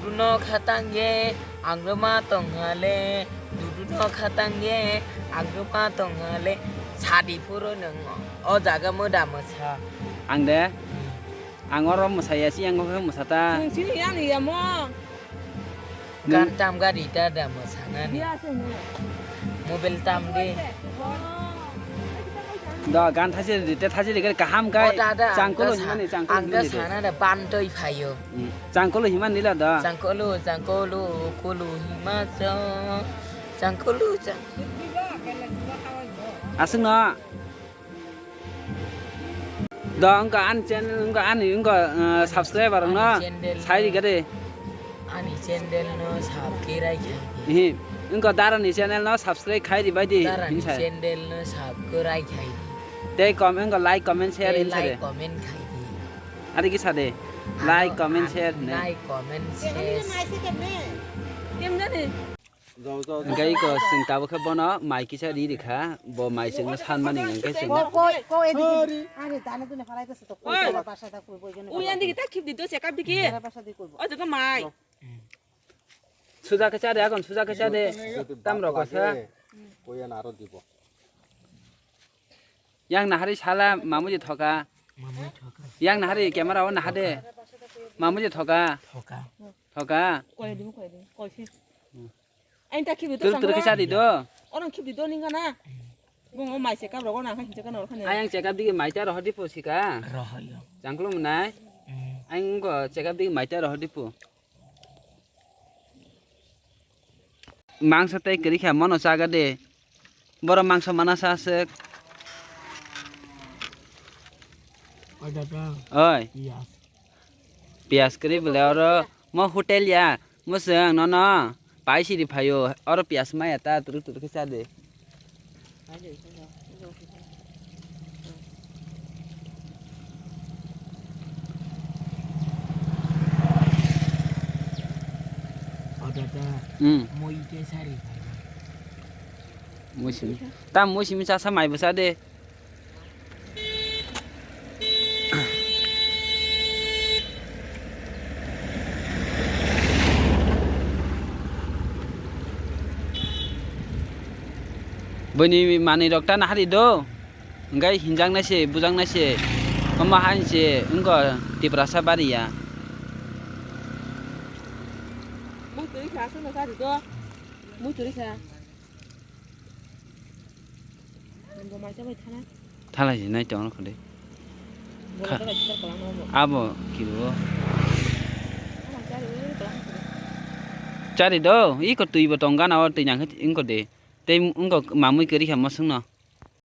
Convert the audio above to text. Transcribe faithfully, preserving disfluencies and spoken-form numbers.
Duduno khatang ye, ang rwma tongha le. Duduno khatang ye, ang rwma tongha le. Sadi phuru nwng o jaga mwda mwsa. Ang de? Ang oro mwsaya, si ang khe mwsa ta. Nwng chini yang ya mo. Gan tam gari ta da mwsanani. Biya se mo. Mobile tam de. Do gan thasi de, te thasi de kaham kai. O da, da, changkolo ang da himani, sa-, changkolo ang da himani de. Sana da ban toi phayo. Hmm. Changkolo himani la do. Changkolo, changkolo, kolo hima so. Changkolo, chang- Aswk no. Do wngkha ani channel, wngkha ani, wngkha, uh, subscriber no. Ani channel sai no. Rikha de. Ani channel no subscribe khai di. Hi, wngkha dara ni channel no subscribe khai di bai di. Dara ni channel no subscribe khai di. Tei com-, wngkha like, comment, share. Tei hinsa de. Like, comment khai di. Ari kisa de. Like, comment, share ne. Like, comment, share. Hwnkhe iko chwng tabuk khe bono mai kisa ri rikha, bo mai chwngno sanmani hwnkhe chwng. Ko, ko, ko, edi. Ari dana dune phalai tongsa to, koi. Oi. Basa da koi, boi gani. Uyan digi ta khip di do, chekap digi. Basa da koi bo. O jaga mai. Suja khe cha de, akon suja khe cha de. Tam rok sa. Koyan aro dibo. Yang nahari sala mamuji thoka. Mamuji thoka. Yang nahari camera o nahade. Mamuji thoka. Thoka. Thoka. Koi di, koi di, koi si. Hmm. Ain ta khibi to. Tul tul kisa di do. Orang khibi do ninga na. Bung o mai chekap rogo na khan chekap nor khan. Ayang chekap di mai ta rohor di pusika. Rohoyo. Changklo mwnai. Hmm. Ayang go chekap di mai ta rohor di pu. Mangsa tei kwrwi kha mono chaga de. Borok mangsa mana sa aswk. Oi, dada. Oi. Piyas. Piyas kwrwi bwle oro mo hotel ya. Mo chwng nono pai siri phaio. Oro piyas maya ta turuk turuk khe cha de. O dada. Hmm. Moi ke sari phaio. Musim. Tam musim chasa mai bwsa de. Bini manwi rok ta nahari do. Hingkai hinjak nai se, bujak nai se. Omo hain se wngkha Tiprasa bari ya. Mui twi kha, aswk no sari do. Mui twi kha. Bo mai chabai thana. Thala jinai tong kho de. Bo kha-, tala chikar kalang mo. Abo kibo. Ama chari ui kalang kho de. Chari do, iko twi bo tong gana o twi nang khe wngkho de. Tei wngkho mamui kwrwi kha mosong no.